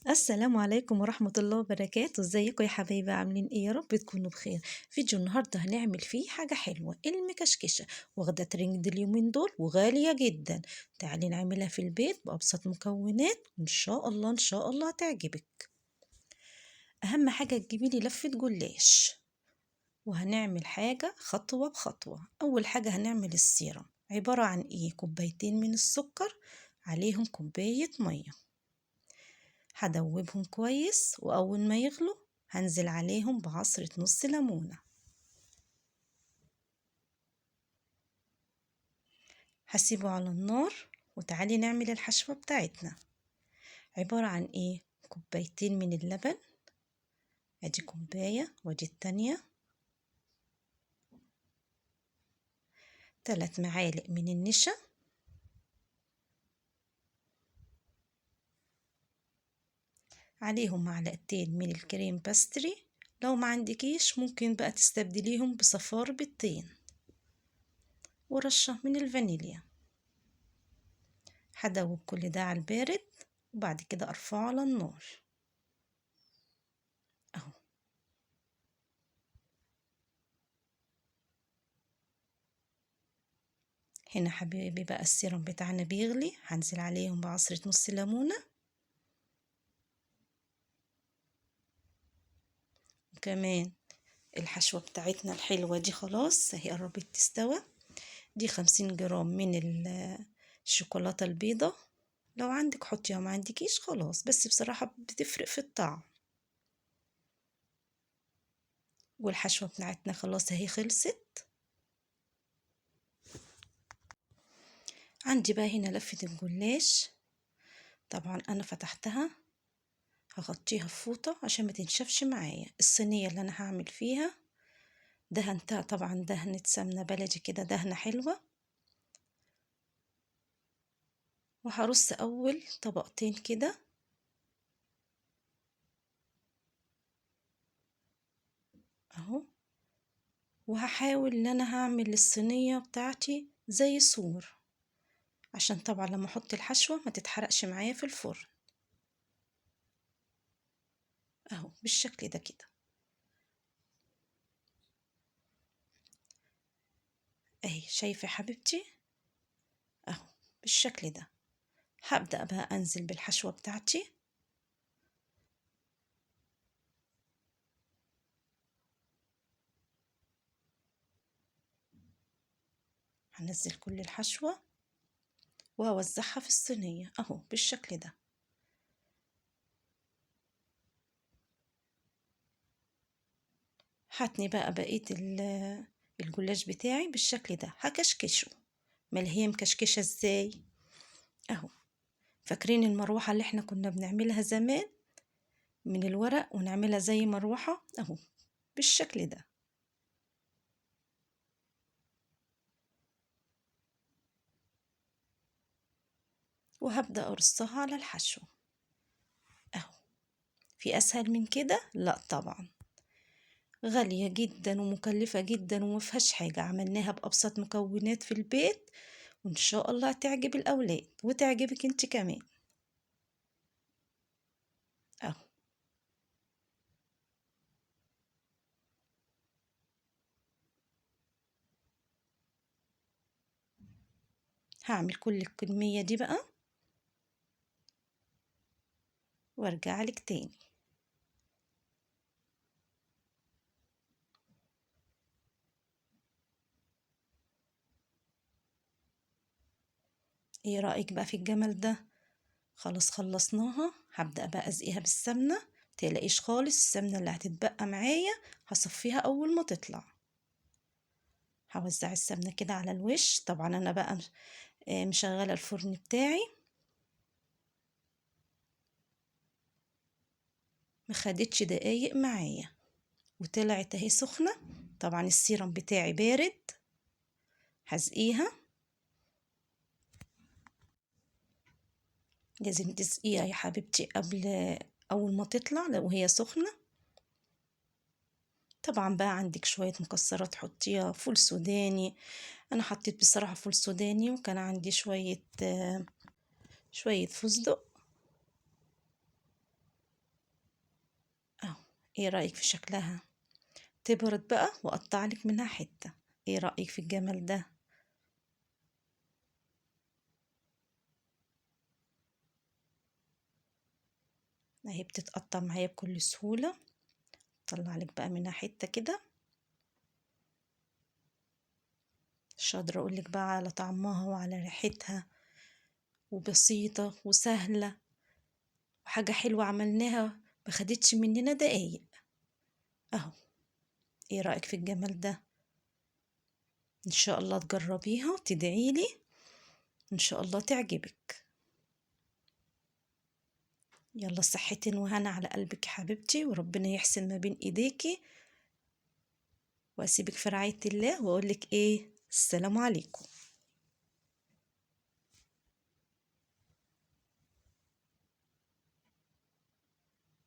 السلام عليكم ورحمة الله وبركاته. ازيكم يا حبايبي؟ عاملين ايه؟ يا رب تكونوا بخير. فيديو النهاردة هنعمل فيه حاجة حلوة، المكشكشة، واخدة ترند اليومين دول وغالية جدا. تعالي نعملها في البيت بأبسط مكونات، وان شاء الله ان شاء الله هتعجبك. اهم حاجة تجيبي لي لفة جلاش، وهنعمل حاجة خطوة بخطوة. اول حاجة هنعمل السيرم، عبارة عن ايه؟ كوبايتين من السكر عليهم كوباية مية، هدوبهم كويس، واول ما يغلوا هنزل عليهم بعصرة نص ليمونة. هسيبه على النار. وتعالي نعمل الحشوة بتاعتنا، عبارة عن ايه؟ كوبايتين من اللبن، ادي كوباية وادي التانية، 3 معالق من النشا، عليهم معلقتين من الكريم باستري، لو ما عندكيش ممكن بقى تستبدليهم بصفار بيضتين، ورشة من الفانيليا. هدوب كل ده على البارد، وبعد كده ارفعه على النار اهو. هنا حبيبي بقى السيرم بتاعنا بيغلي، هنزل عليهم بعصرة نص ليمونة، وكمان الحشوة بتاعتنا الحلوة دي خلاص اهي قربت تستوى. دي 50 جرام من الشوكولاتة البيضة، لو عندك حطيها، ما عندكيش خلاص، بس بصراحة بتفرق في الطعم. والحشوة بتاعتنا خلاص اهي خلصت. عندي بقى هنا لفة الجلاش، طبعا انا فتحتها، هغطيها في فوطة عشان ما تنشفش معايا. الصينية اللي انا هعمل فيها دهنتها طبعا دهنة سمنة بلدي كده، دهنة حلوة. وهرص اول طبقتين كده اهو، وهحاول ان انا هعمل الصينية بتاعتي زي سور، عشان طبعا لما احط الحشوة ما تتحرقش معايا في الفرن اهو بالشكل ده كده اهي. شايفة يا حبيبتي اهو بالشكل ده. هبدأ بقى انزل بالحشوة بتاعتي. هنزل كل الحشوة وهوزعها في الصينية اهو بالشكل ده. هاتني بقى بقية الجلاش بتاعي بالشكل ده، هكشكشه. ما هي مكشكشة ازاي اهو. فاكرين المروحة اللي احنا كنا بنعملها زمان من الورق ونعملها زي مروحة اهو بالشكل ده. وهبدأ ارصها على الحشو اهو. في اسهل من كده؟ لا طبعا، غالية جدا ومكلفة جدا وما فيهاش حاجة، عملناها بأبسط مكونات في البيت، وإن شاء الله هتعجب الأولاد وتعجبك انت كمان اهو. هعمل كل الكمية دي بقى وارجع لك تاني. ايه رأيك بقى في الجمال ده؟ خلاص خلصناها. هبدأ بقى ازقيها بالسمنة، متقلقيش خالص، السمنة اللي هتتبقى معايا هصفيها اول ما تطلع. هوزع السمنة كده على الوش. طبعا انا بقى مشغلة الفرن بتاعي، ما خدتش دقايق معايا وطلعت اهي سخنة. طبعا السيرم بتاعي بارد، هزقيها. لازم تسقيها يا حبيبتي قبل اول ما تطلع لو هي سخنة. طبعا بقى عندك شوية مكسرات حطيها، فول سوداني، انا حطيت بصراحة فول سوداني، وكان عندي شوية فستق. ايه رأيك في شكلها؟ تبرد بقى واقطع لك منها حتة. ايه رأيك في الجمال ده؟ اهي بتتقطع معايا بكل سهولة. طلع لك بقى منها حتة كده. مش قادرة اقولك بقى على طعمها وعلى ريحتها، وبسيطة وسهلة وحاجة حلوة عملناها ما خدتش مننا دقايق اهو. ايه رأيك في الجمال ده؟ ان شاء الله تجربيها وتدعيلي، ان شاء الله تعجبك. يلا صحتين وهنا على قلبك يا حبيبتي، وربنا يحسن ما بين ايديكي. واسيبك في رعاية الله واقولك ايه، السلام عليكم.